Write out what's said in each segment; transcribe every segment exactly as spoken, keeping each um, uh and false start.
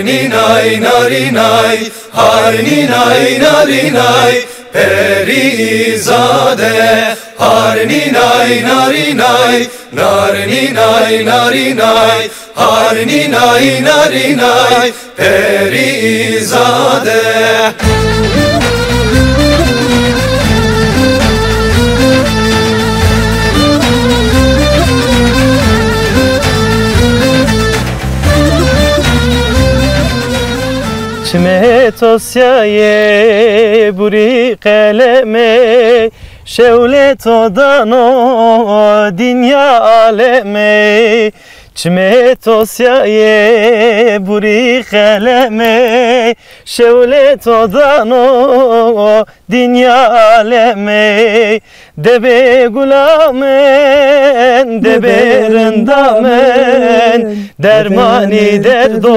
Nînay narînay, har nînay narînay, perîzade. Har nînay narînay, nar nînay narînay, har nînay narînay, perîzade. Çimê to sîya yê, burî qelemê, şewlê to dano dinya alemê. Çimê to sîya yê, burî qelemê, şewlê to dano dinya alemê. Debê gula min, debê rinda min, dermanê derdo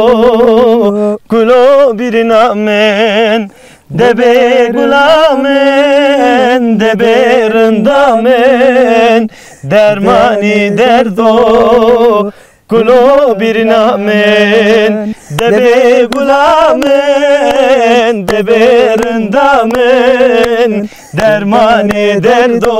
gulo birîna min. Debê gula min, debê rinda min, dermanê derdo gulo birîna min. Debê gula min, debê rinda min, dermanê derdo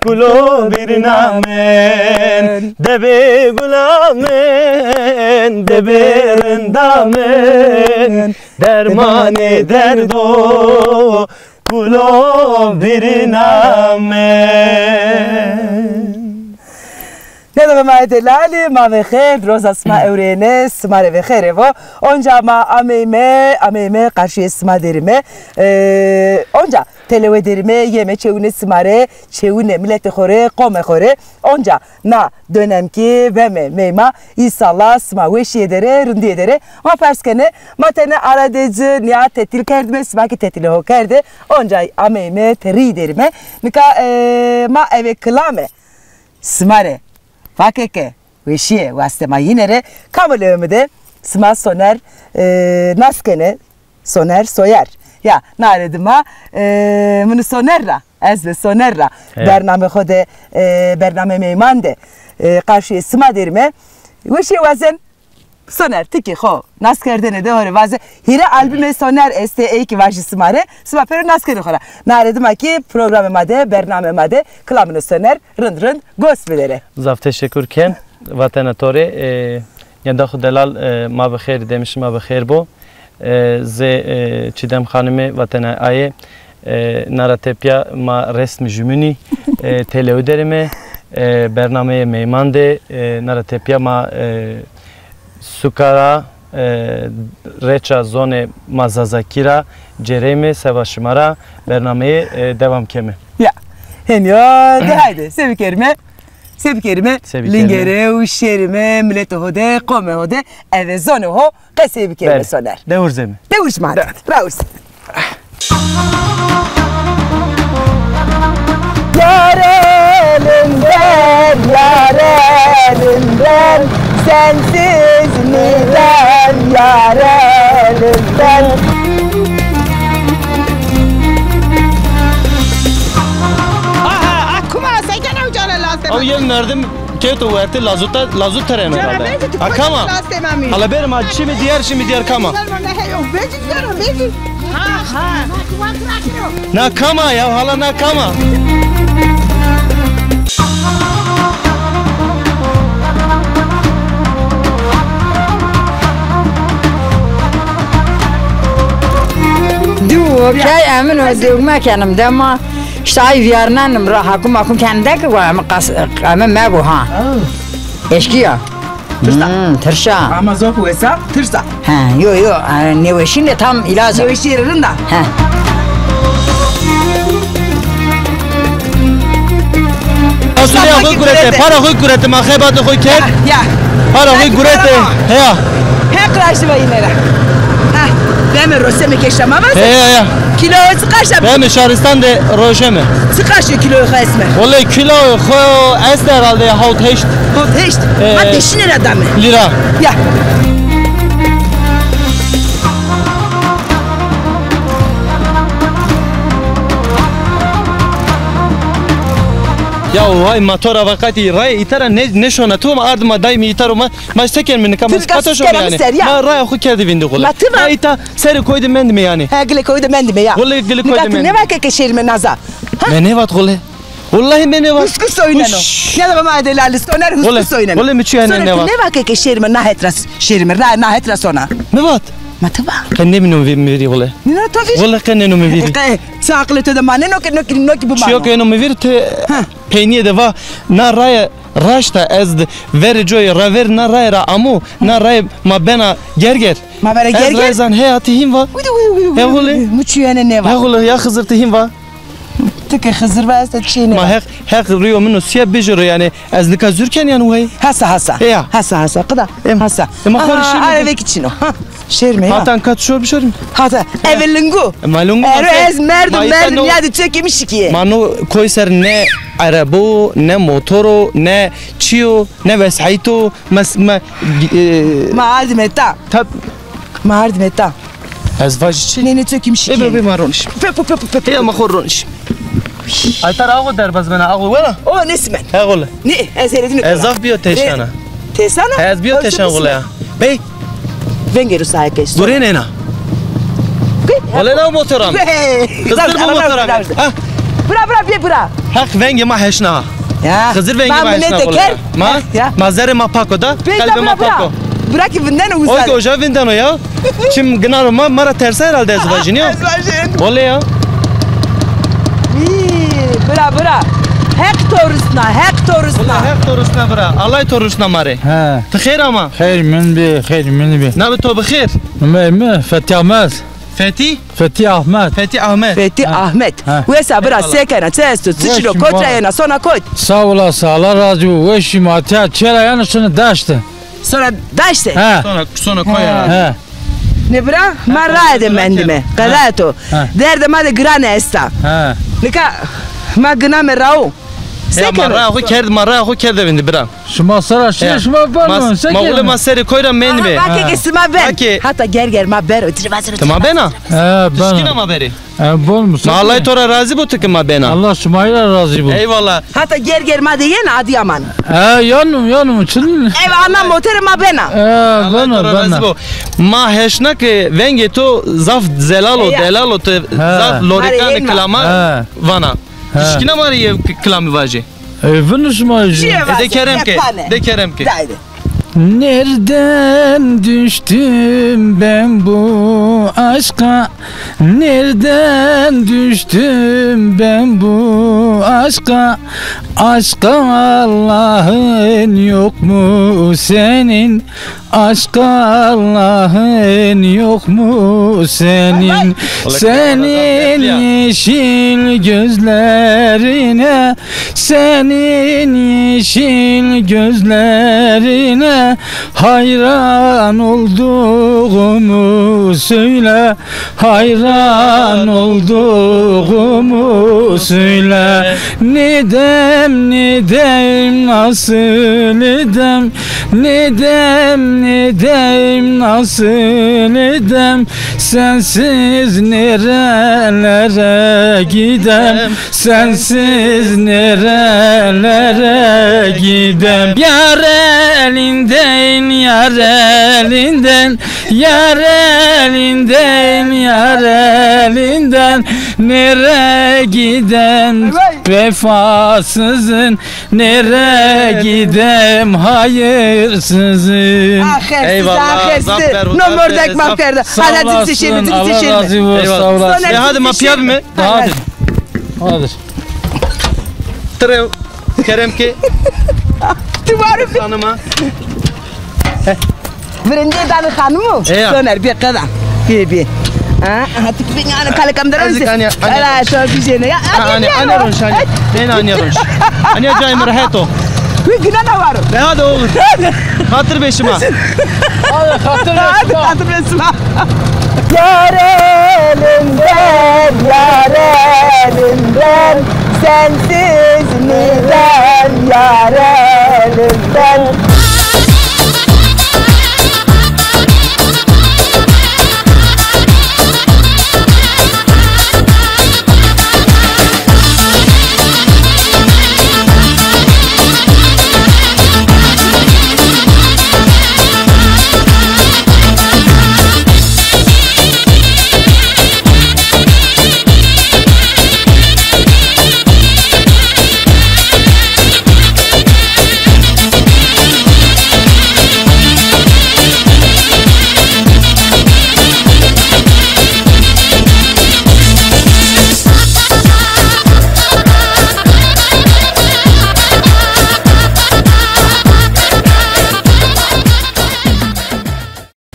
gulo birîna min. Debê gula min, debê rinda min, dermanê derdo gulo birîna min. Nêdoxê ma yê delalî, ma ve xêr, roza sima ewrêne, sima rê ve xêrê vo. Onca ma ameyme, ameyme qarşîyê sima derîme. Ee, onca telewe derîme, yeme çewine sima rê, çewine miletê xo rê, qomê xo rê. Onca na dönem kî veme meyma, înşallah sima weşîye der ê, rindîye der ê. Ma pers kenê, ma tenê ara de ci nîya tetîl kerdîme, sima kî tetîlê ho kerdê. Onca ameyme, terî derîme. Nika, e, ma eve kilame sima rê vake ke weşîye wastê ma yîne rê, kamo lewê mi de sima Soner, e, nas kenê. Soner Soyer. Ya, na rê dima, e, mini Soner ra, ez ve Soner ra. He. Bername xo de, e, bername meyman de, e, qarşîyê sima derîme. Weşîye wazen Soner, ti kî xo nas kerdene de ho rê vaze. Hîrê albumê Soner estê, ey kî vajî sima rê, sima pêro nas kenê xo ra. Na rê dima kî programê ma de, bernamê ma de kilamino Soner rind rind gos biderê. Zaf teşekur ken. Vatena to rê, e, nîya daxo delal, e, ma bi xêr, demşî ma bi xêr bo. E, zê, e, Çîdem Xanimî vatena aye, e, na ra tepîya ma resmî jumînî, e, telewe derîme, e, bernameyê meyman de, e, na ra tepîya ma, e, suka ra, e, reça zonê ma zazakî ra cêreyme, seba şima ra bernameyê, e, dewam keme. Ya, henî yo, de hayde, se bikerîme? Se bikerîme? Se bikerîme? Lingere û şêrîme, miletê ho de, qomê ho de, eve zonê ho qesey bikerîme. Belê. Soner. De urzeme. De urz ma de. Ra urz. Yar elinden, yar elinden, sensiz neden, yar elinden. Aha, a kuma, se kena uca ra lastê ma? Ew yên merdim kewto wertê lazûta, lazût tereno herhalde. Ha, kama? Lastê ma mî. Hala berê ma, şîme dîyar, şîme dîyar, kama? Sero ne heyo, vecî sero, vecî. Ha, ha. Na kama ya, hala na kama? Diw, okey, emin o, diw mekenim dema. İşte ay viyarnenim ra hakum hakum kendi ki wa eme qas-, eme mebo ha. Eşkıya. Tirsa. Hmm, tirsa. Ama zof wesa, tirsa. He, yo, yo, e, nêweşîne tam îlac a. Nêweşîye rind a. He. Fasulyeya xo gurete, para xo gurete, ma xebatê xo kerd. Ya, ya. Para xo gurete. Heya. He, qiraş de vayîne ra. Ha, deme roseme ke şama vase. He, ya, ya. Kilo çi qaş a? Deme şaristan de roşeme. Çi qaş kilo xo esme? Wele kilo xo este herhalde hawt heşt. Hawt heşt? Ee, ma deşîne ra dame. Lira. Ya. Ya, Ay ma to ra va qatî raya îta ra ne, nêşona. Tu ma ard ma day mi îta ro ma, ma se kên mi nika ma qata şon yanî. Ma raya xo kerdî vîndî xo le. Ma ti va. Ma îta serê koy de mendîme yanî. Ha, gilê koy de mendîme ya. Wele gilê koy de mendîme. Nika ti nêva ke ke şêrîme naza. Ha? Me nêvat xo le. Wellahî me nêvat. Husku soyneno. Ya da ma de lalis oner husku soyneno. Wele mi çî yanî nêvat. Nêva ke ke şêrîme na het ra şêrîme. Ra na het ra sona. Nêvat. Ma ti va. Qe nêmîno mi vîrî wele. Nêno to vîr? Wele qe nêno mi vîrî. Qe, se aqilê to de maneno ke no ki, no ki bimano. Çiyo ke êno mi vîrî ti peynîye de va, na raye raşt a, ez de verê coyê raver na raye ra amo, na raye ma bena Gerger. Ma bena Gerger? Ez raye zan heya ti hîn va. He wele. Mi çî yanî nêva. He wele ya Xizir ti hîn va. Ti ke Xizir va ez de çî nêva. Ma Heq, Heq rîyo min o sîye bijiro yanî. Ez nika zûr ken yanî wey. Hasa, hasa. Eya. Hasa, hasa. Qida. Em, hasa. Ema xo rê şêrîme. Are vekî çin o. Ha. Şêrîme ya. Hatan kat şor bişorîm. Hata. Eve lingu. Ema lingu. Ero ez merdim, merdim ya de çekî mi şikîye. Ma no koy ser ne erebo, ne motoro, ne çîyo, ne vesayîto. Mes, me, e, ma ardime ta. Tab. Ma ardime ta. Ez vajî çi? Nê, nê, çekî mi şikîye. Ebe, be, ma ronişîm. Pe, pe, pe, pe, pe. Eya ma xo ronişîm. Ay tar ago derbaz bena, ago wela? O nêsimen. He wele. Nê, ez hêredîno. Ez zaf bîyo teşana. Teşana? He, ez bîyo teşan wele ya. Bey. Vengê ro saye ke. Gurên ena. Wele na motora mi. Xizir bu motora mi. Ha. Bira, bira, bê bira. Heq vengê ma heşna ha. Ya. Xizir vengê ma heşna wele ya. Ma, ma zerê ma pak o da. Qelbê ma pak o. Bira ki vindeno uza. Oy ki oja vindeno ya. Çim ginaro ma, ma ra tersa herhalde ez vajîn ya. Ez vajîn. Wele ya. Î, bira, bira. Heq to rusna, Heq to rusna. Wele Heq to rusna bira. Allay to rusna ma rê. He. Ti xêr ama? Xêr min bî, xêr min bî. Navê to bi xêr? Navê mi Fetî Ahmet. Fetî? Fetî Ahmet. Fetî Ahmet. Fetî Ahmet. Ha. Wesa bira, se kena, çi esto, çi çin o, kot ra yena, sona kot? Sağ olasın, Allah razı olsun. Weşî ma tiya, çera yanî şunu daştı. Sona daştı? Ha. Sona, sona koya. Ha. Nê bira, ma raye de mendîme. Qeda to. Ha. Derdê ma de girane esta. Ha. Nika ma giname rao. Ya ma raya xo kerd, ma raya xo kerde vindî bira. Şima sera şîye, şima vano, se kerdî? Ma wele ma serê koy ra mendîme. Vake ke sima ben. Hata Gerger ma bero. Ti ma bena? He, bena. Tişkîna ma berê. E, bon mu? Ma Allay to ra razî bo ti ke ma bena. Allah şima ra razî bo. Eyvallah. Hata Gerger ma de yena Adıyaman. E, yanım, yanım, çin. Ev ana motorê ma bena. E, bena, bena. Ma heşna ke vengê to zaf zelal o, delal o, ti zaf lorîkanê kilama vana. Tişkîna ma rê yew k-, kilamî vajê. E, vino şima jî. E, de kerem ke, de kerem ke. Haydi. Nereden düştüm ben bu aşka? Nereden düştüm ben bu aşka? Aşka Allah'ın yok mu senin? Aşka Allah'ın yok mu senin? Senin yeşil gözlerine, senin yeşil gözlerine hayran olduğumu söyle. Hayran olduğumu söyle. Nidem, nidem, nasıl idem? Nidem, nidem, nasıl idem? Sensiz nerelere gidem? Sensiz nerelere gidem? Yar elinden, yar elinden, yar elinden, yar elinden, nere giden vefasızın, nere gidem hayırsızın. Eyvallah. No mordek maf kerda. Hadi, hadi, Allah razı olsun. Eyvallah. E, hadi ma piya bime. Hadi. Hadi. Tire kerem ke. Ti var mı? Hanıma. Virindê danê xanimo? Eya. Soner, bê qeda. Bê, bê. Ha, ha, ti bê, yani, kalekam de ronişte. Ela, to bijêne ya. Ha, anya, anya ronş, anya. Neyna, anya ronş. Anya cayê mi rehet o. Wî ginena waro. Ne hadi oğlum. Xatir be şima. Hadi, xatir be şima. Hadi, xatir be şima. Yar elinden, yar elinden, sensiz nidem yar elinden.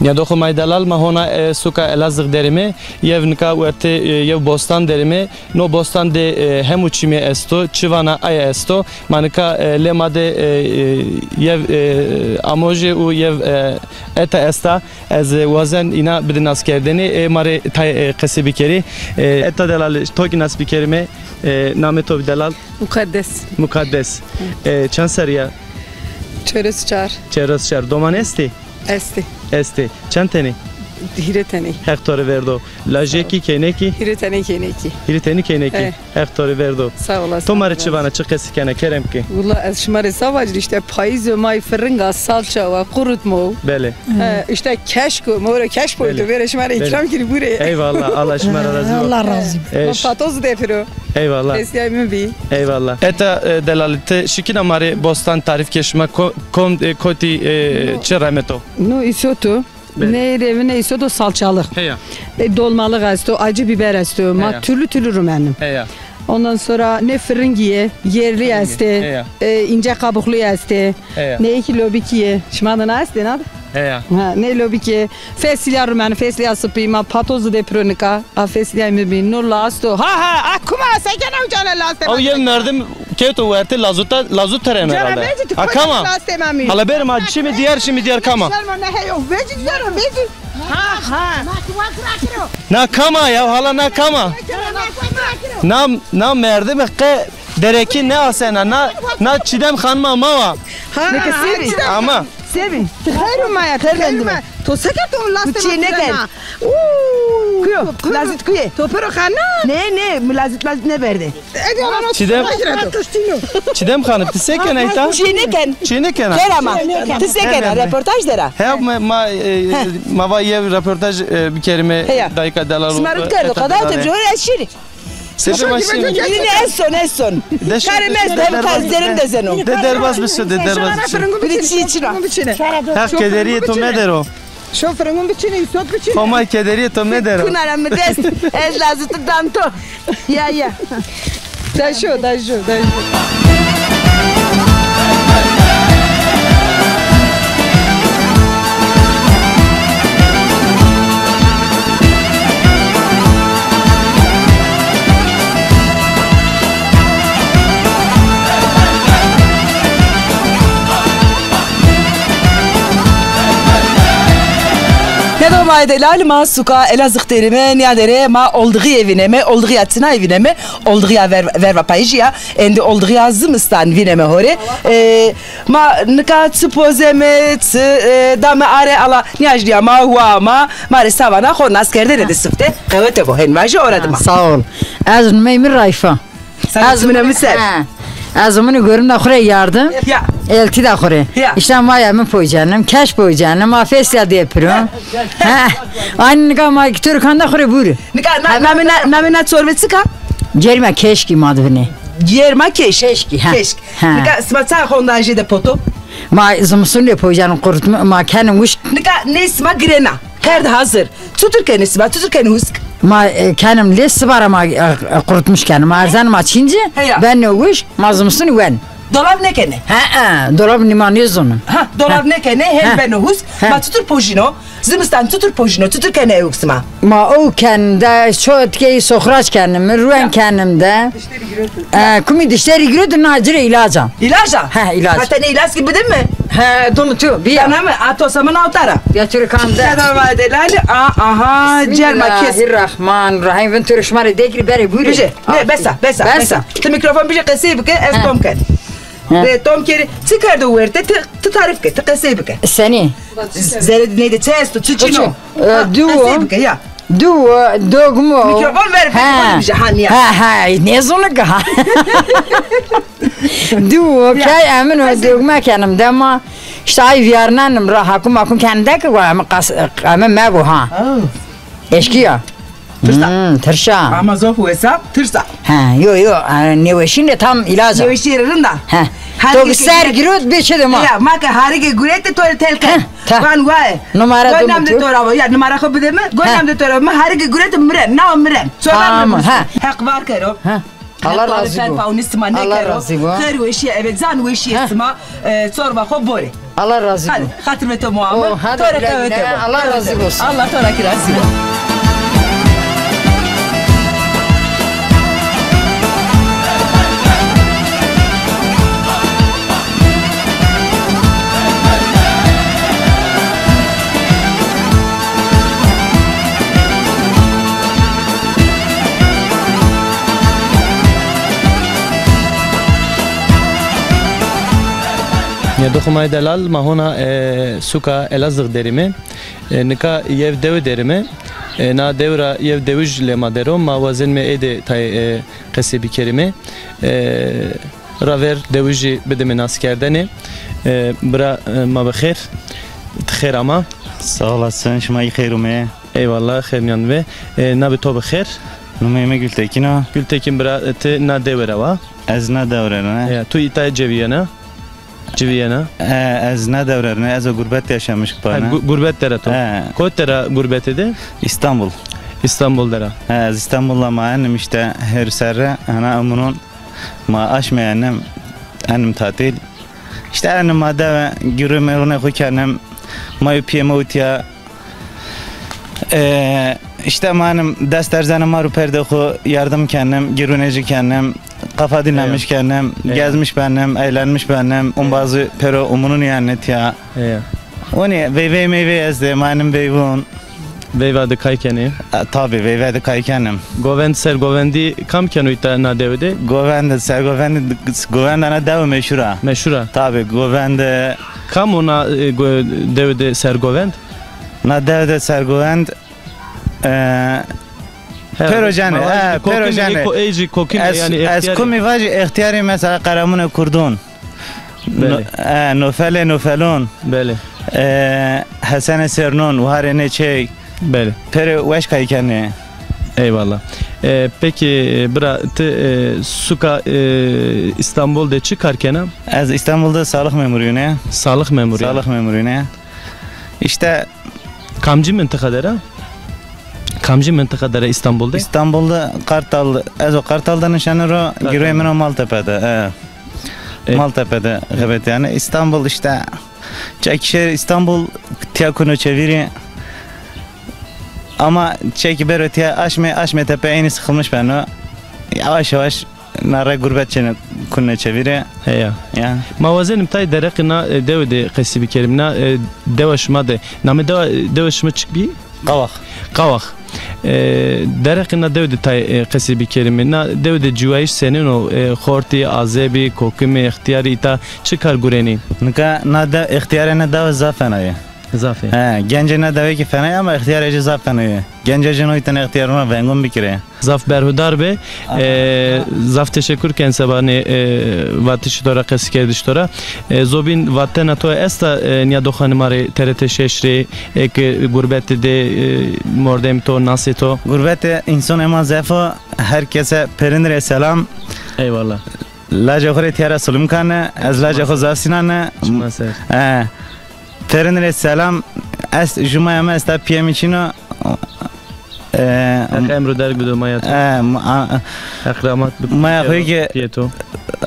Nîyadoxê ma yê delal, ma hona, e, suka Elazığ derîme, yew nika wertê, e, yew bostan derîme. No bostan de, e, hemû çîmê esto, çi vana aye esto. Ma nika, e, lê ma de, e, e, yew, e, amoje û yew, e, eta esta. Ez, e, wazen îna bidî naskerdene, e, ma rê tay, e, qesî bikerî. E, eta delal, to kî nas bikerîme, e, namê to bî delal? Mukaddes. Mukaddes. E, çend serrî ya? Çewres çar. Çewres çar. Doman estê? Estê. Estê. Çend tenî? Hîrê tenî. Heq to rê verdo. Lajekî, keynekî? Hîrê tenî keynekî. Hîrê tenî keynekî. E. Heq to rê verdo. Sağ olasın. To ma rê çi vana, çi qesî kena, kerem ke? Willa ez şima rê sa vacî, îşte payîz o, ma yê firinga, salça wa, qurutmo. Belê. E, îşte keşk o, ma were keşk poyto, belê, vere şima rê, belê, îkram kirî, bûrê. Eyvallah, Allah şima ra razî bo. Allah razî bo. E, ma patoz de piro. Eyvallah. Destîya mi bî. Eyvallah. Eta, e, delalî, ti şikîna ma rê bostan tarîf ke, şima ko-, kom, e, kotî, e, çi remeto? No îsot o. Belê. Ney rê vînê, îsot o salçalix. Heya. E, dolmalix esto, acı biber esto. Ma, heya, türlü türlü rumenim. Heya. Ondan sonra ne fırıngî yê, yerli, fırıngî estê. Heya. E, ince kabuklu estê. Heya. Ne ki lobikî yê. Şima de na estê, na de? Heya. Ha, ne lobikî yê. Fesilya rumenim, fesilya sipî, ma patoz de piro nika. A fesilya mi bî, no lasto. Ha, ha, a kuma, se gene uca la laste. Ew yew merdim kewto wertê lazuta, lazut terên herhalde. A kama? Hala berê ma çimê diyar, çimê diyar kama? Şerma ne heyo, vecî zero, vecî. Ha, ha. Na kama ya, hala na kama? Na, na merdim qe derekî ne asena, na, na Çîdem Xanima ma wa. Ha, ha, Çîdem. Ama. Sevin. Xeyr o ma ya, xeyr mendime. To seke to laste. Çi ne gel? Uuu. Kuyo, lazit kuye. To pero xana? Ne, ne, mi lazit lazit ne berde. Çîdem, Çîdem Xanim, ti se kena îta? Çi ne ken? Çi ne kena? Ver ama. Ti se kena, reportaj dera. He, ma, ma, e, ma va yew reportaj, e, bikerîme dayika delal. Sima rut kerdo, qeda te jor ez şîrî. Sebe ma şîrî. Yine ez son, ez son. Karê mi esto, hem kar zerrî de zeno. De derbaz bişo, de derbaz bişo. Bir çî çî ra. Heq kederîyê to medero. Şo firingun biçinî, îsot biçinî. Homa kederîyê to medero. Kuna ra mi dest, ez lazitî dan to. Ya, ya. Da şo, da şo, da şo. Nêdo ma yê delal, ma suka Elazığ derîme, nîya derê ma oldiğîye vîneme, oldiğîya çinayî vîneme, oldiğîya ver-, verva payîjî ya, endî oldiğîya zimistan vîneme horê. E, ma nika çi pozeme, çi, e, dame are, ala nîya jî ya ma, wa ma, ma rê savana xo naskerdene de sifte, qewete bo, hen vajî ora dima. Sağ ol. Ez numey mi Rayfa. Ez mi ne mi ser. Ha. Ez mi ne görüm de xure yardım. Ya. Eltî de xure. Ya. İşte ma ya mi poycenim, keş poycenim, ma fesya de piro. Ha. Aynı nika ma ki Türkan da xure buri. Nika na, namê na, namê na çorve çik a? Cerma keşkî ma dibine. Cerma keşk. Keşkî, ha. Keşk. Ha. Nika sima ça honda jê de poto? Ma zimiston de poycenim, qurutma, ma kenim wişk. Nika ne sima girena. Qerd hazir. Çutur kenê siba, çutur kenê husk? Ma, e, kenim lê siba ra ma, e, e, qurutmuş kenim. Ma erzen ma çînci, heya, benê wişk, ma zimistunî wen. Dolab nêkenê? He, e, dolab nîma nêzonim. Ha, dolab nêkenê, hên benê husk. He. Ma çutur pojîno? Zimistan çutur pojîno? Çutur kenê ewk sima? Ma ew ken de, ço tikey soxraç kenim, ruen kenim de. E, kumî dişterî girot, na ci rê îlac a. Îlac a? He, îlac. Ha, tenê îlac kî bidin mi? He, donu tu, bîya. Dana mi? A to semen awtara. Ya Türkan de. Keda va delalî, a, aha, cerma kes. Bismillahirrahmanirrahim. Vin tu rê şima rê dekirî berê bûrê. Bije, ne, bes a, bes a, bes a. Ti mîkrofon bije, qesey bike, ez tom ken. Ve tom kerî, çi kerdo werte, ti, ti tarîf ke, ti qesey bike. Senî? Zerê neyde çi esto, çi çin o? E, diwo. Qesey bike, ya. Diwo, dogmo. Mîkrofon ver, ha, bije, ha, nîya. Ha, ha, nêzûn ke ha. Diwo, key emin o, dogme kenim, dema, işte ay viyarnenim ra, hakum hakum kenim de ki, wa, emin qas-, emin mebo, ha. Eşkîya. Tirsa. Hmm, tirsa. Ama zof wesa, tirsa. Ha, yo, yo, e, nêweşîn de tam îlac a. Nêweşî rind a. Ha. To ser girot, bê çi de ma. Ya, ma ke harike gurete to rê tel ken. Van waye. Numara. Goy nam de to ra, ya numara xo bide mi? Goy nam de to ra, mi harike gurete miren, na miren. Çorba miren. Ha. Heq var kero. Ha. Allah razî bo. Fel faunî sima nêkero. Allah razî bo. Xêr weşîye, evet, zan weşîye sima, e, çorba xo bore. Allah razı olsun. Hadi, xatir be to muammer. O, hadi, to ra güle qewete güle. Allah razı olsun. Allah to ra ki razı bo. Nêdoxê ma yê delal, ma hona, e, suka Elazığ derîme. E, nika yew dewi derîme. E, na dewi ra yew dewij lê ma der o. Ma wazenîme ey de tay, e, qesî bikerîme. E, Raver dewijî bidime naskerdene. E, bira, e, ma bi xêr. Ti xêr ama. Sağ olasın, şima yî xêr ûmê. Eyvallah, xêr nîyan ve. E, nabê to bi xêr. Numê mi Gültekin o. Gültekin bira, e, ti na dewe ra wa? Ez na dewe ra ne. Ya, tu îta cevîyena? Civîyena? E, ez na dewe ra ne, ez o gurbet yaşamış. Ha, bana. Gu-, gurbet dera to. E. Kot dera gurbete de? İstanbul. İstanbul dera. E, ez İstanbul'da ma enim işte her serre, ana umurun Ma aşme enim, enim tatil. İşte enim ma dewe, gürü merune xu kenim. Ma yu piyê ma utiya. E, işte ma enim dest erzenim ma ru perde xu yardım kenim, gürüneci kenim, kafa dinlemiş kenim, gezmiş benim, eğlenmiş benim. Umbazı pero umunun yani tiya. Oni veyvey meyvey ezde, ma enim veyvun. Veyva de kay kenê? E, tabi, veyva de kay kenim. Govend ser govendî kam keno îta na dewe de? Govend ser govend, govend ana dewe meşhur a. Meşhur a. Tabi, govend. Kam o na, e, go-, dewe de ser govend? Na dewe de ser govend, e, pero canê, e, pero canê. Ey jî kokîme, yani ez, ez komî vajî extiyarî mesela Qeremunê Kurdun. Belê. No-, e, Nofelê Nofelon. Belê. E, Hesenê Sernon, Wiharê Nêçey. Belê. Pêrê weş kay kenê. Eyvallah. E, peki, e, bira, ti, e, suka, e, İstanbul de çi kar kena? Ez İstanbul de sağlık memuruyune. Sağlık memuru. Sağlık memuruyune. İşte. Kamcî mintiqa dera? Kamcî mintiqa dera İstanbul de? İstanbul de Kartal, ez o Kartal de nişenir o, Kartal. Giroyê min o Maltepe de, e. E. Maltepe de xebet yani. İstanbul işte, çek şehir İstanbul tiya kuno çevirî. Ama çek bero tiya aşme, aşme tepe eni sıkılmış beno. Yavaş yavaş na re gurbet çene kunne çevire. Heya. Ya. Ma wazenim tay dereqê na, e, dewe de qesî bikerîm. Na, e, dewa şima de. Namê dewa, dewa şima çik bî? Qawax. Qawax. E, dereqê na dewe de tay, e, qesî bikerîme. Na dewe de ciwayîş senên o, e, xortî, azebî, kokimî, extîyarî îta çi kar gurenî? Nika na de extîyarê na dewe zaf fena yê. Zaf ê. He, gencê na dewe kî fena yê ama extîyarê ci zaf fena yê. Gencê ci no îtene extîyarûna vengun bikirê. Zaf berhudar be. Ee, zaf teşekur ken seba nê, e, vatişî to ra, qesîkerdişî to ra. E, zobîn vatena to esta, e, nîyadoxanê ma rê T R T şeş rê, eke gurbetî de, e, mordemê to, nasê to? Gurbetî însonê ma zaf o, her kese pêrin rê selam. Eyvallah. Lacê xo rê tîya ra silim kane, ez lacê xo zaf sînane. Çima ser. He. Pêrin rê selam. Est, jumaya mi esta, pîyê mi çin o. E, Heq emro derg bido maya to. E, ma-, a-, Heq rahmet bido. Maya xo ki pîyê to.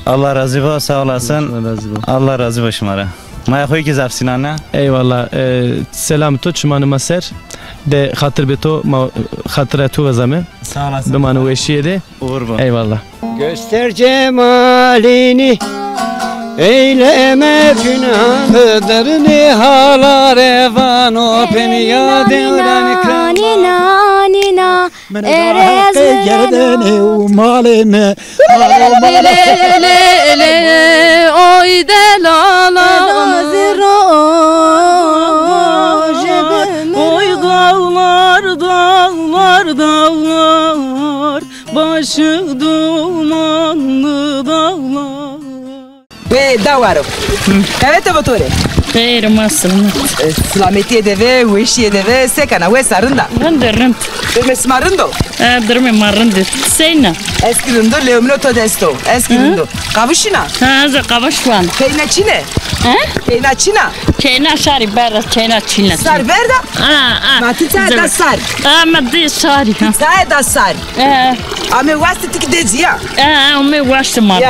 Allah razî bo, sağ olasın. Allah razî bo. Allah razî bo şima ra. Maya xo ki zaf sînane. Eyvallah. E, selam to çimanê ma ser. De xatir be to, ma xatira to vezame. Sağ olasın. Bimane weşîye de. Uğur bo. Eyvallah. Göster cemalini, eyleme günah. Dernê hala revan o, penya dewran kena. Nîna, nîna, nîna. Erez gerdene û malê mi. Lê, lê, lê, lê, oy delala. Oy dağlar, dağlar, dağlar. Başı dumanlı dağlar. Wê dawaro. Qewete bo to rê. Xeyr, ma selamet. E, selametîye de ve, weşîye de ve, se kena, wes a, rind a? Rind, rind. Durmê sima rind o? E, durmê ma rind o. Seyna? Ez kî rind o, lewmino to dest o. Ez kî rind o. Qavuşîna? Ha, ez qavuşwan. Keyna çin e? He? Keyna çin a? Keyna şarî berda, keyna çin a. Sar berda? A, a. Ma ti çaye da sar? A, ma di sar. Ti çaye da sar? E. Ame wastê ti ki dê ci ya? E, ame wastê ma di.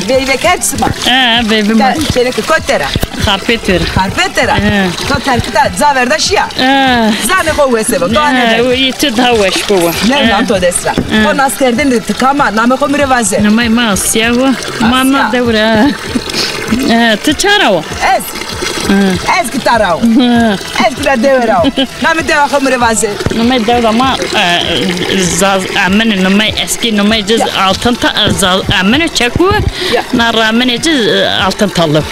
Veyve kerd sima? E, Evim. Çêneke kot tera? Xarpêt tera. Xarpêt tera? He. To terkita ca verda şiya? He. Zanê xo wese bo. To anê. He, o yê tu daha weş bo. Ne lan to desra. He. To nas kerdin de ti kam a, namê xo mi rê vaze. Namey ma Asya wo. Ma na dewra. He, ti çara wo? Ez. He. Ez ki tara wo. He. Ez ki ra dewra wo. Namê dewa xo mi rê vaze. Namey dewra ma, e, Zaz Emine, namey eskî namey ci Altın Ta-, Zaz Emine Çeku. Ya. Na ramine ci, e, Altın Tarla.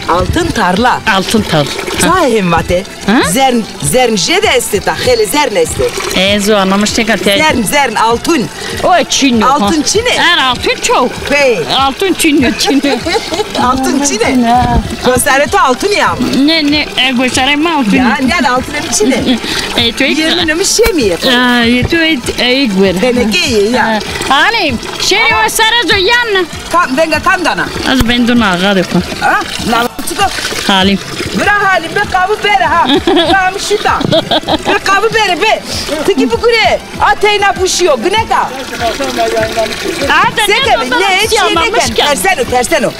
Altın Tarla. Altın Tarla. Sahim vate. Ha? Zern, zern jê de estê ta, xêlê zern estê. E, ez o anlamış nêkan te. Zern, zern, altun. O çin o. Altun çin e? Er altun çok. Pey. Altun çin o, çin o. Altun çin e? Ha. Gosarê to altun ya mı? Ne, ne, e, gosarê ma altun. Ya, ne altun çin e? E, to. Yemîn mi şemiye? E, to, e, e, gwer. Teneke ye ya. Ha. Halim, şeri o sare zo yan. Kam, venga kam dana? Ez vengê dona axa de xo. Ha? Na çiko? Halim. Bira Halim, be qabı bere ha. Tam şita. Be qabı bere be. Tiki bugure. A teyna buşiyo. Gineka. Seke ne, ne, çi ne ken. Terseno, terseno.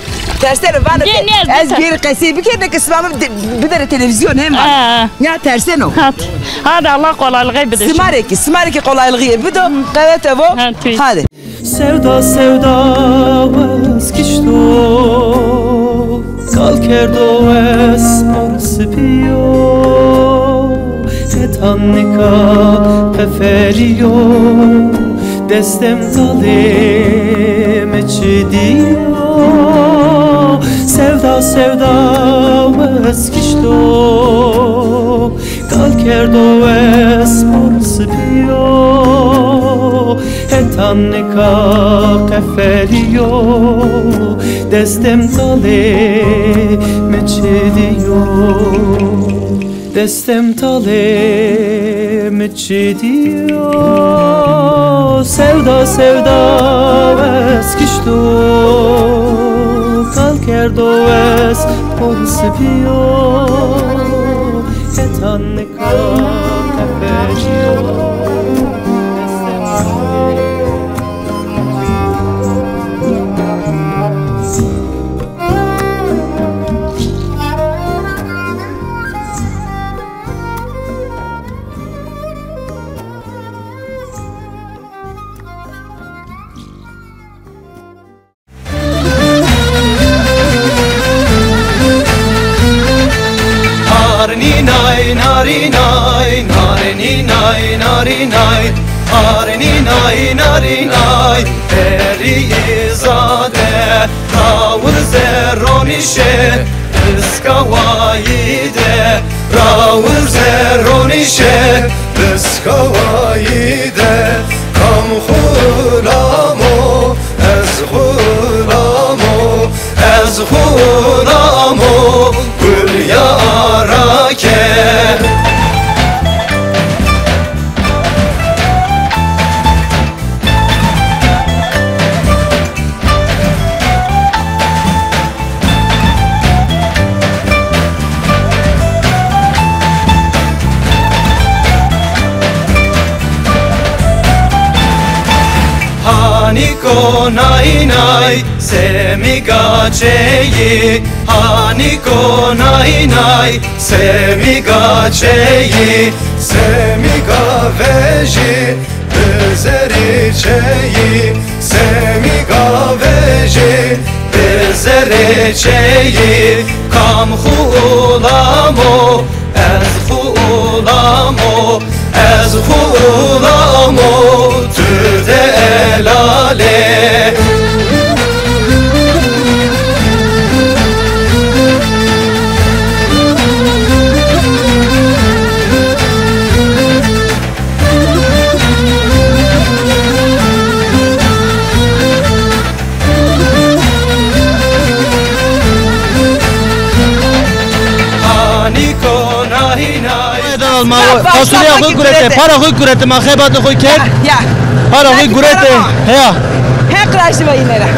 Terseno, vano ke. Ez bir qesey bikerine ke sima mi bidere televizyon hem var. Ya terseno. Hadi. Hadi Allah kolaylığı bide. Sima rê ki, sima rê ki kolaylığı bido. Qewete bo. Hadi. Sewda, sewda wes kişto, kal kerdo wes mor sipî yo, hetan nika qefelî yo, destem talê mi çi dîyo. Sewda, sewda wes kişto, kal kerdo wes mor sipî yo, hetan nika qefelî yo, destem talê mi çi dîyo, destem talê mi çi dîyo. Sewda, sewda wes kişto, kal kerdo wes mor sipî yo, hetan Narînay, narînay, narînay, narînay, narînay, narînay, herî zade, rawir zerronîşe, piskawayî de, rawir zerronîşe, piskawayî de, kam xulamo, ez xulamo, ez xulamo, gul yara ke. Hanî konayî nay semî gaçeyî, hanî konayî nay semî gaçeyî, semî gavejî bi zerê çeyî, semî gavejî bi zerê çeyî, kam xulamo, ez xulamo, ez xulamo, tu delale. Hanî konayî nay. Fasulya xo gurete, para xo gurete, ma xebatê xo kerd. Ya, ya. Para xo gurete. Heya. Heq razî va yîne ra.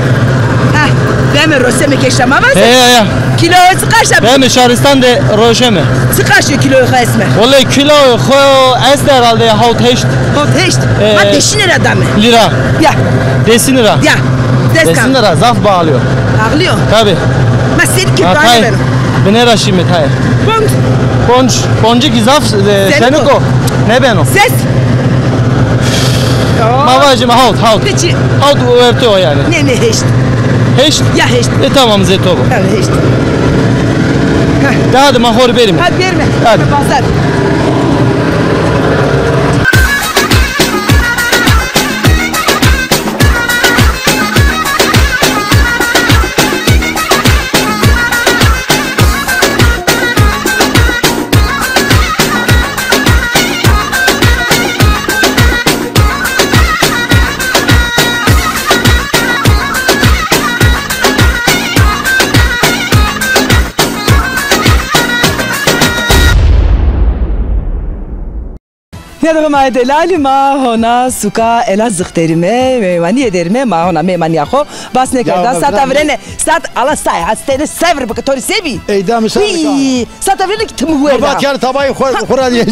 Ha, deme roşeme ke şema vase. Heya, ya. Kilo çiqaş a? Deme şaristan de roşeme. Çiqaş kilo xo esmer? Wele kilo xo est herhalde hawt heşt. Hawt heşt. E, ma deşîne ra dame. Lira. Ya. Deşîne ra. Ya. Deşîne ra zaf bağlıyor. Bağlıyor. Tabii. Sêr ki Ha, dane Tahir. Beno. Bine ra şîme Tahir. Ponc. Ponc, poncik zaf, e, seniko. Seniko. Ne beno? Ses. Ma vajime hawt, hawt. Peki. Hawt werte o yani. Ne, ne, heşt. Heşt? Ya heşt. E, tamam, zê to bo. Tamam, heşt. De hadi ma xo rê berîme. Hadi berîme. Hadi. Bazar. Nêdoxê ma yê delalî, ma hona suka Elazığ derîme, meymanîye derîme, ma hona meymanîya xo bas nêkerda. Ya, sata virêne, sat ala say, hastene sevr bike, to rê se bî? Ey, dame sevr ka. Hî, sata virêne ki tim werda. Baba, tiyar tabayî xo, xo ra diye.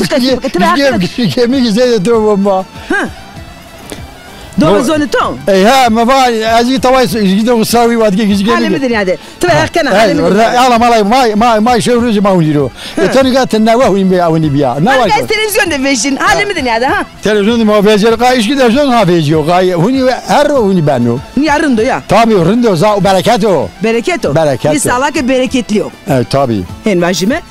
Kemî zeyde do bomba. Ha. Do zonê to? Ey ha, ma va, ez ki tabayî, ki do sawî vat ki. Halê mi dinya de. Ti ve heq kena, halê mi dinya de. Ala malay, may, may, may şew rojî ma hunî ro. E, to nika ti newe hunî bîya, hunî bîya. Ne var? Ez televîzyon de vejîn, halê mi dinya de ha. Televîzyon de ma vejî, qa îşkî de zon ha vejîyo, qa hunî her ro hunî beno. Nîya rind o ya. Tabî rind o, za bereket o. Bereket o. Bereket o. Însala ke bereketlî o. E, tabî. Hên vajîme.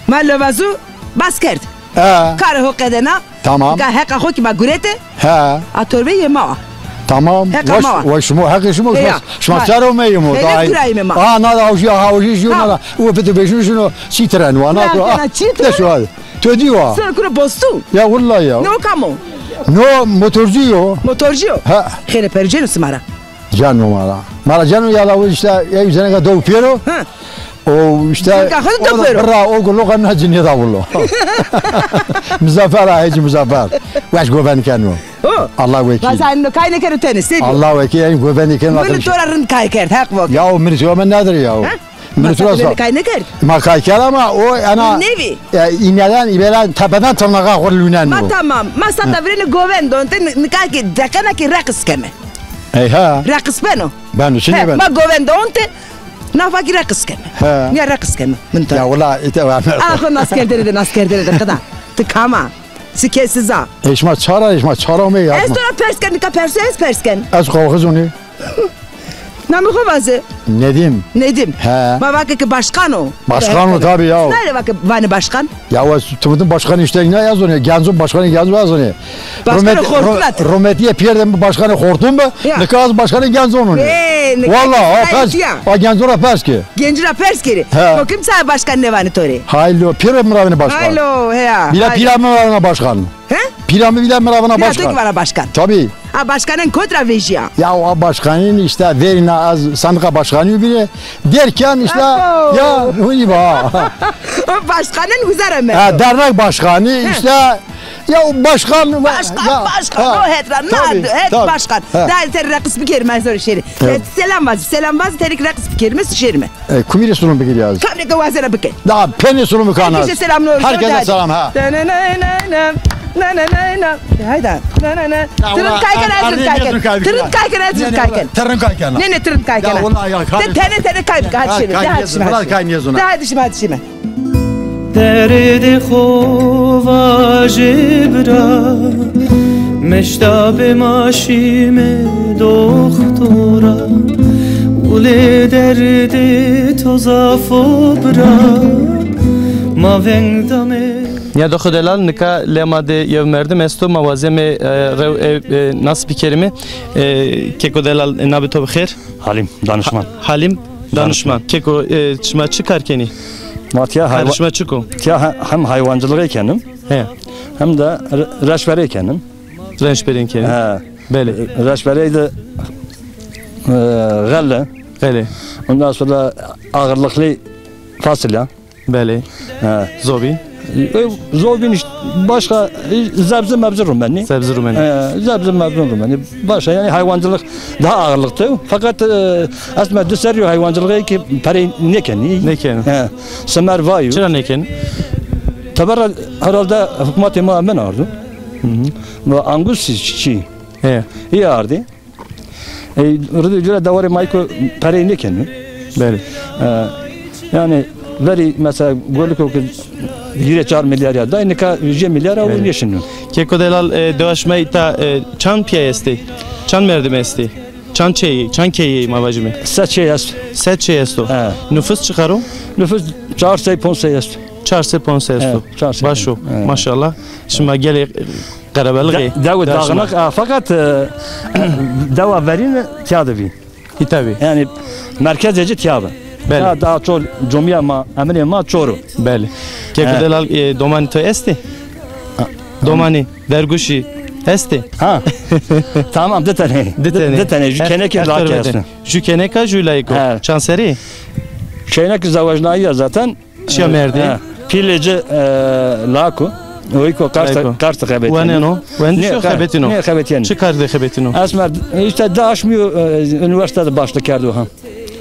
Ma lovazu bas kerd. E. Karê ho qedena. Tamam. Ga heqa xo ki ma gurete. He. A torbe yê ma wa. Tamam. Heqa ma wa. Wa şima, heqê şima, şima, şima ser o meyim o. Hele gurayîme ma. A, na da hawşî, hawşî şima da. O piti beşin şino, çî tren wa, na ko. Çî tren? De şu hal. To dî wa. Sor kuro bostu. Ya, willa ya. No kam o? No motorcî yo. Motorcî yo? Ha. Hele perceno sima ra. Ceno ma ra. Ma ra ceno ya la işte, ya üzerine kadar doğu pêro. Ha. O işte, o da bira, o gulo qanna cinîye da wulo. Muzaffer ha, Hecî Muzaffer. Weş govend keno. O. Allah wekîl. Vaza no kay nêkero tenê, se bî? Allah wekîl, yanî govend keno. Min to ra rind kay kerd, heq vo. Ya o min to ma nedir ya o. Ha? Min to ra kay nêkerd. Ma kay kerd ama o ena. Nêvî. E, îneden, îbeden, tepeden tırnağa xo lûnen. Ma tamam. Ma sata virêne govend onte, nika ki deqena ki reqs keme. Ey ha. Reqs beno. Beno, çi nêbeno? Ma govend onte. Nafa ki reqs keme. He. Nîya reqs keme. Min to. Ya wala îte wa. A xo nas kerdene de, nas kerdene de qida. Ti kam a? Si kesiz a? E, şima çara, şima çara me ya. Ez to ra pers ken, nika perso ez pers ken. Ez xo xizunî. Namê xo vaze? Nedîm. Nedîm. He. Ma vake ki başkan o. Başkan o tabi ya. Nerede vake vanê başkan? Ya wa, tu bütün başkanı işte ne yazıyor? Genzo, başkanı Genzo yazıyor. Başkanê Xortum a ti. Rometîye pîyer de mi başkanê Xortum bi, nika ez başkanê Genzon o. Ê, nika. Walla, ha, pers. A Genzon ra pers ke. Gencî ra pers kerî. He. To kim sa başkan nêvanê to rê? Haylo, pîre mi ra vanê başkan. Haylo, heya. Bîle pîra mi ra vanê başkan. He? Pîra mi bîle mi ra vanê başkan. Pîra to ki vanê başkan. Tabi. A başkanên kot ra vejîya? Ya a başkanên işte verîna ez sandıka başkanî bîne. Derken işte ya hunî ba. O başkanên uza ra me. Ha, dernek başkanı işte. Ya başkan, başkan, başkan, o het ra, na het başkan. Dayê, ti reqs bikerîme, ez zor şêrî. Selam vaz, selam vaz, ti rê ki reqs bikerîme, şêrîme. E, kumî rê sulum bikir ya. Kamrê ke wazena bike. Da penê sulum bikana. Herkese selam, ne olur. Herkese selam, ha. Hayda. Tırın kayken, tırın kayken. Tırın kayken, tırın kayken. Ne, ne, tırın kayken. Ya, wala ya. Tene, tene kay bike, hadi şêrîme. Hadi şêrîme, hadi şêrîme. Derdê xo vajê bira, meştabê ma şîme doxtora, wulê derdê to zaf o bira, ma veng dame. Nîyadoxê delal, nika lê ma de yew merdim esto, ma wazeme, e, rew, e, e, nas bikerîme. E, keko delal, e, nabê to bi xêr? Halim, danişman. Ha-, Halim, danişman. Danişman. Keko, e, şima çi kar kenî? Ma tiya haywa-, karê şima çik o? Tiya he-, hem haywancılığı kenim, he, hem de re-, reşberê kenim. Reşberê kenî. He. Belê. Reşberê de, e, xelle. Belê. Ondan sonra ağırlıklı fasulye. Belê. He. Zobîn? E, zobîn işte başka, e, zebze mebze rumenî. Zebze rumenî. He, zebze mebze rumenî. Başka yani hayvancılık daha ağırlıklı. Fakat, e, aslında di serrî yo hayvancılığı ki perey nêkenî. Nêkenî. He. Simer vay yo. Çira nêkenî? Teber herhalde hukmatê ma min ardo. Hı hı. Ve angus çi? He. İyi ardi. E, ridi cure dewarê ma ki perey nêkenî. Belê. E, yanî verî mesela goliko ki hîrê çar milyar ya day, nika hîrê milyar a, û nêşino. Keko delal, e, dewa şima îta, e, çand pîyay estê? Çand merdim estê? Çand çêyê, çand keyê ma vajîme? Se çê esto. Se çê esto. He. Nufus çiqar o? Nufus çar sey ponc sey esto. Çar sey ponc sey esto. He, çar sey. Baş o. He. Maşallah. Şima gelê qerebelixê. De-, dewe dağınık, a, fakat, e, dewa verîn tiya de bî. Îta bî. Yanî merkezê ci tiya bi. Belê. Daha, daha çor comîya ma, emirê ma çor o. Belê. Keko delal, e, domanî to estê? Ha. Domanî, derguşî estê? Ha. Tamam, di tenê. Di tenê. Di tenê. Ju kenekî lakî esto. Ju keneka, ju layiko. Ha. Çand serî? Kenek zewecnayî ya zaten. Şiya merdî. Ha. Pîlê ci, e, lako. Oyko qers de, qers de xebetîno. Weneno. Wenişo, xebetîno. Nê, xebetîno. Çi kar de xebetîno? Esmer, işte, daşmîyo, e, üniversite de başlık kerdo ha.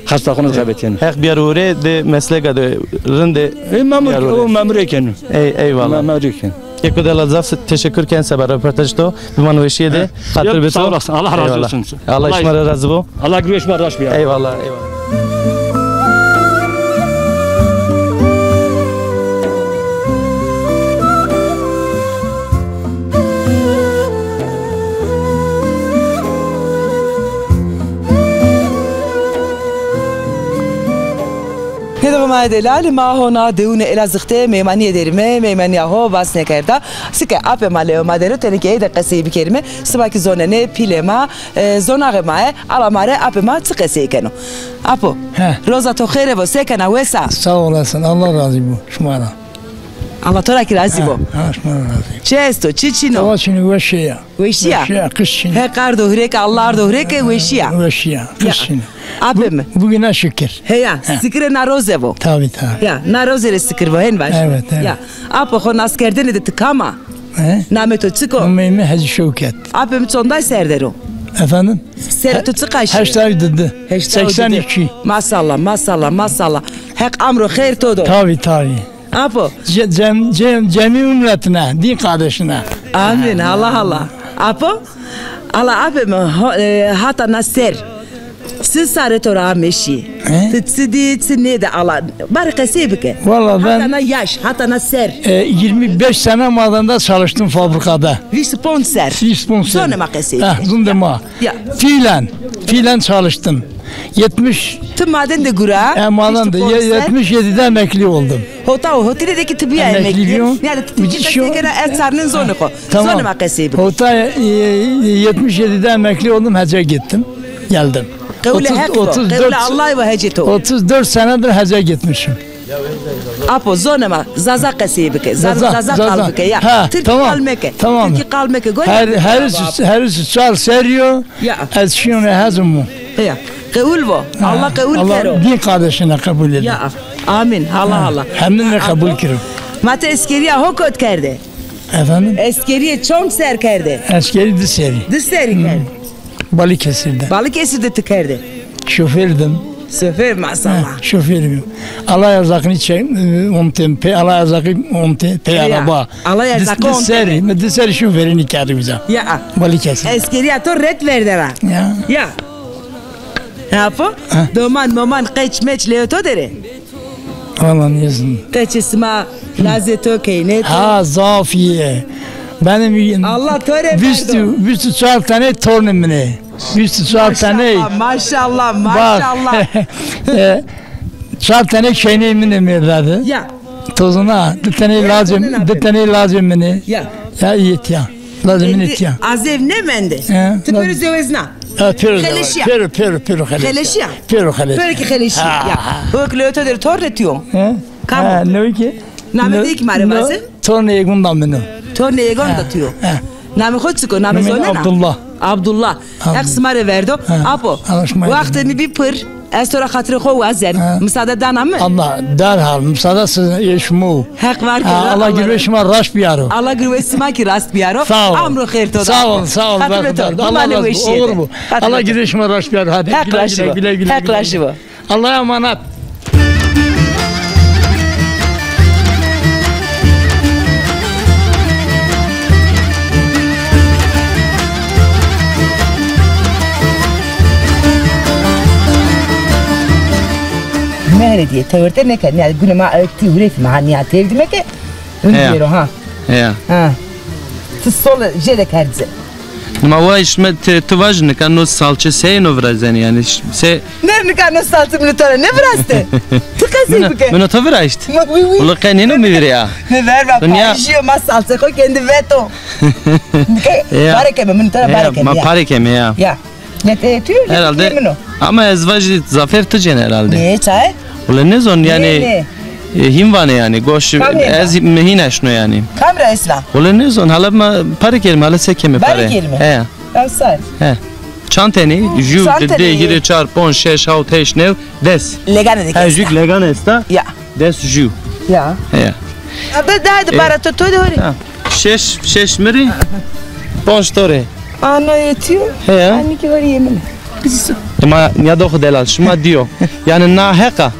Hestaxane de xebetîno. Heq biyaro ore de, mesleka de rinde. E, memur, o memurê keno. Ey, eyvallah. Memurê keno. Keko delal, zaf teşekkür ken seba röportaj to. Biman weşîye de. Xatir bi to. Sağ olasın. Allah razı olsun. Allah şima ra razî bo. Allah güreşme raş biyaro. Eyvallah, eyvallah. Nêdewê ma yê delalî, ma hona dewûnê Elazığ de meymanîye derîme, meymanîya ho vasne kerda. Sike apê ma lewe ma der o, tenê kî ey de qesey bikerîme. Sima kî zonenê, pîlê ma, e, zonaxê ma yê, ala ma rê apê ma çi qesey keno. Apo, roza to xêre bo, se kena, wes a? Sağ olasın, Allah razî bo şima ra. Allah to ra kî razî bo. Ha, şima ra razî. Çi esto, çi çin o? Tawa çin o, weşîye ya. Weşî ya? Weşîye, qiş çin o. Heq ardo hurêke, Allah ardo hurêke, weşî ya. Weşîye, qiş çin o. Apê mi? Bugüne şükür. Heya, sikirê na roze bo. Tabii, tabii. Ya, na roze rê sikir bo, hên vaj. Evet, evet. Ya. Apo, xo naskerdene de ti kam a? He? Namê to çik o? Namê mi Hecî Şewket. Apê mi çonday ser der o? Efendim? Serê to çiqaş o? Heştay û di. Heştay û di. Seksen iki. Maşallah, maşallah, maşallah. Heq amro xeyr to do. Tabii, tabii. Apo. Ce-, cem-, cem-, cemî umretine, din kardeşine. Amin, Allah Allah. Apo? Ala apê mi, ho-, e, hata na ser. Çi sarê to ra ame şî? He? Ti çi dî, çi nêdî ala? Bari qesey bike. Valla ben, hata na yaş, hata na ser. E, yirmi beş sene madende çalıştım fabrikada. Vîst û ponc ser. Vîst û ponc ser. Zonê ma qesey bike. Heh, zondê ma. Ya. Fiilen, fiilen çalıştım. Yetmiş. Ti maden de gura. E, maden de. Vîst û ponc ser. Ye-, yetmiş yedide emekli oldum. Hota o, hotîle de kî ti bîya emekli. Emekli bîyo. Yanî ti, ti qesey kena, ez çarnin zonê xo. Tamam. Zonê ma qesey bike. Hota, e, yetmiş yedide emekli oldum, hece gittim. Geldim. Qewlê Heq to, qewlê Allahî ve hecê to. Otuz dört senedir hece gitmişim. Apo, zonê ma, Zaza qesey bike. Zaza, Zaza qal bike ya. Ha, Tirkî qal meke. Tamam. Tirkî qal meke. Her, her üç, her üç çar serî yo. Ya. Ez şîyonê hecê mi. Ya. Qewul bo. Ha, Allah qewul kero. Din kardeşine kabul edin. Ya. Amin. Allah Allah. Hemîne kabul kero. Ma ti eskerîya ho kot kerde? Efendim? Eskerîye çond ser kerde? Eskerî di serî. Di serî kerde. Balıkesir'de. Balıkesir'de ti kerde? Şofördüm. Şoför, maşallah. Ha, şofördüm. Alay erzakını çek, e, omtê, pe, alay erzakı omtê, pe araba. Alay erzakı omtê. Di serî, mi di serî şoförünü kerdi bize. Ya. Balıkesir. Eskerîya to ret verde ra. Ya. Ya. Apo? Ha. Doman, moman, qeç, meç, lê to der ê? Valla nêzon. Qeçê sima, lazê to, keynê to. Ha, zaf î. Benim Allah to rê verdo. Vîst, vîst û çar tane tornê min ê. Vîst û çar tane. Maşallah, maşallah, maşallah. Bak, e, çar tane keynê min ê mêrde de. Ya. Tozuna, di tane lacê, di tane lacê min ê. Ya. Ya, îyê tiya. Lazê min ê tiya. Azêv nêmendê. He, ti pêro zewezna. Ha, pêro zewezna. Xeleşîya. Pêro, pêro, pêro xeleşîya. Xeleşîya. Pêro xeleşîya. Pêro xeleşîya. Ha, ya. Ha. Hok lewe to der torne tiyo. He? Kam o? Ha, newê ki? Namê dey ki ma rê vaze. Tornê êgonda min o. Tornê êgonda tiyo. Ha. Namê xo çik o? Namê zonena? Abdullah. Abdullah. Heq sima rê verdo. Ha. Apo, wextê mi bî pir, ez to ra xatirê xo wazen. Ha. Misade dana mi? Allah, derhal, misade siz, e, şima. Heq ver kero. Ha, Allah girvê şima raşt biyaro. Allah girvê sima kî rast biyaro. Sağ ol. Amro xêr to da. Sağ ol, sağ ol. Xatirê to. Allah razı olsun. Olur bu. Allah girvê şima raşt biyaro. Hadi. Heq raşt bo. Güle güle. Heq raşt bo. Allah'a emanet. Diye tewerte neke, nîya gune ma, e, ti hurêfî ma, ha, nîya tevdîme ke. Heya. Ön bêro, ha. Heya. Ha. Ti sol jêde kerdize. Nima wa şima ti, ti vajî nika no salçe sey no virazenî yanî, ş-, se... Ner nika no salçe mi no to ra nêviraste. Ti qesey bike. Mi no to viraşt? Ma, wi, wi. Wele qe nêno mi vîrê ya. Ne ver va, payîjîyo ma salçe xo kendi veto. Nika pare keme, mi no to ra pare keme ya. Ma pare keme ya. Ya. Net, e, tu, herhalde. Ama ez vajî zafêr ti cêne herhalde. Ne, çay? Wele nêzon yanî, e, hîn vanê yanî. Goş, ez mi hîn eşno yanî. Kam ra esna? Wele nêzon, hala ma pare kerîme, hala se keme pare. Pare kerîme? He. Ya say. He. Çand tenî? Ju, di, hîrê, çar, ponc, şeş, hawt, heşt, new, des. Legane de. He, jû legane esta. Ya. Des jû. Ya. He. Abi, daha de para to, to de hori. Ha. Şeş, şeş mi rê, ponc to rê. Ano yetiyor. He ya. Ani ki hori yemine. Ama ya doxu delal, şima diyo. Yanî na heq a.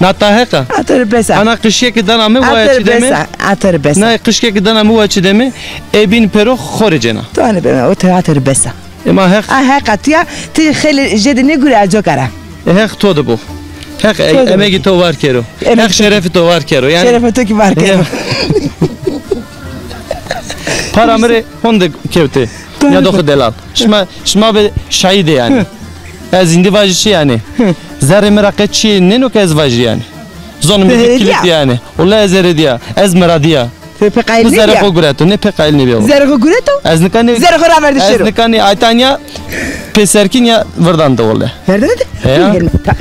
Na ta heq a. Atarı besa. Ana qişyekî dana mi wa çi deme? Atarı besa. Atarı besa. Na qişyekî dana mi wa çi deme? E bin pero xo rê cêna. To ani beme, o te atarı besa. Ema heq. A heq a tu ya, ti xeylê jêde nêgurê ez coka ra. E, heq to de bo. Heq e-, emegî to war kero. Heq şerefî to war kero. Yanî şerefê to kî war kero. Para mi rê honde kewte. Ya doxu delal. Şima, şima be şahîdê yanî. Ez îndî vajî çi yanî? Zerrê mi ra qe çî nêno ke ez vajî yanî. Zonê mi kî kilît yanî. Wele ez zerrê dîya. Ez miradî ya. Ti pê qayîl nêbîya? Zerrê xo gureto, nê pê qayîl nêbîya. Zerrê xo gureto? Ez nika nê... Zerrê xo raverde şêro. Ez nika nê aytanya pêserkîn ya virdan de wele. Verdene de? He ya.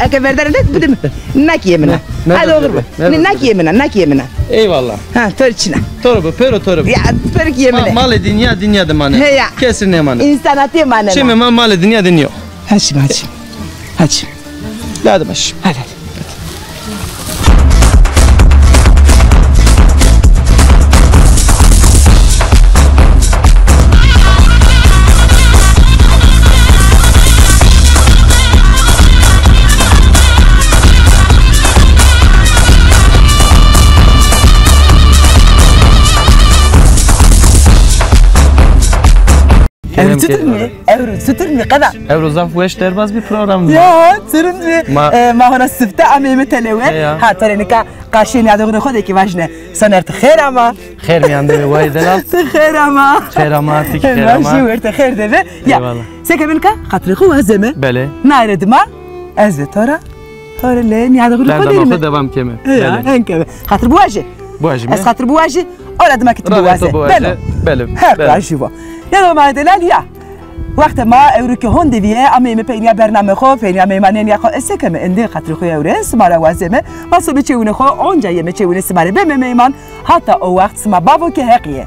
Eke verdene de bide mi. Nakî yê min a. Hadi olur bu. Ne, nakî yê min a, nakî yê min a. Eyvallah. Ha, to rê çin a. To rê bo, pêro to rê bo. Ya, pêro kî yê min a. Ma-, malê dinya, dinya de mane. He ya. Kesî nêmane. Însanatî mane. Çimê ma malê dinya de nîyo. Haçim, haçim. Haçim. Hadi baş. Hadi, hadi. Ewro çitur mi? Ewro çitur mi? Qeda? Ewro zaf weş derbaz bî program. Ya, çirin bî. Ma, e, ma hona sifte ameyme telewe. Ya, ya. Ha, to rê nika qarşî nîyadoxunê xo de kî vajîne. Soner, ti xêr ama. Xêr mîyan de be, wayî delal. Ti xêr ama. Xêr ama, ti kî xêr ama. Vajî werte xêr de be. Ya. Eyvallah. Seke mi nika xatirê xo wazeme. Belê. Naye ra dima ez ve to ra. To rê lê nîyadoxunê xo derîme. Berdama xo devam keme. Ya, belê. Hen keme. Xatir biwajî. Biwajîme. Ez xatir biwajî. Ora dima kî ti biwaze. Belo. Belê. Heq ra jû vo. Ya do ma delal ya. Wextê ma ewro kî honde vîye, ameyme peynîya bernameyê xo, peynîya meymanîya xo. Ez seke mi êndî xatirê xo ewrên, sima ra wazeme. Ma sobe çewunê xo, onca yeme çewunê sima rê beme meyman. Hata o wext sima bavo ke heq yê.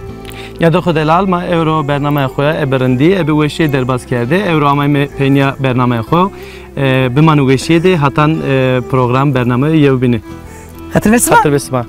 Ya doxu delal, ma ewro bernameyê xo ya ebe rindî, ebe weşîye derbaz kerde. Ewro ameyme peynîya bernameyê xo. E, bimane weşîye de hatan, e, program, bername yewbîne. Xatir ve sima. Xatir ve sima.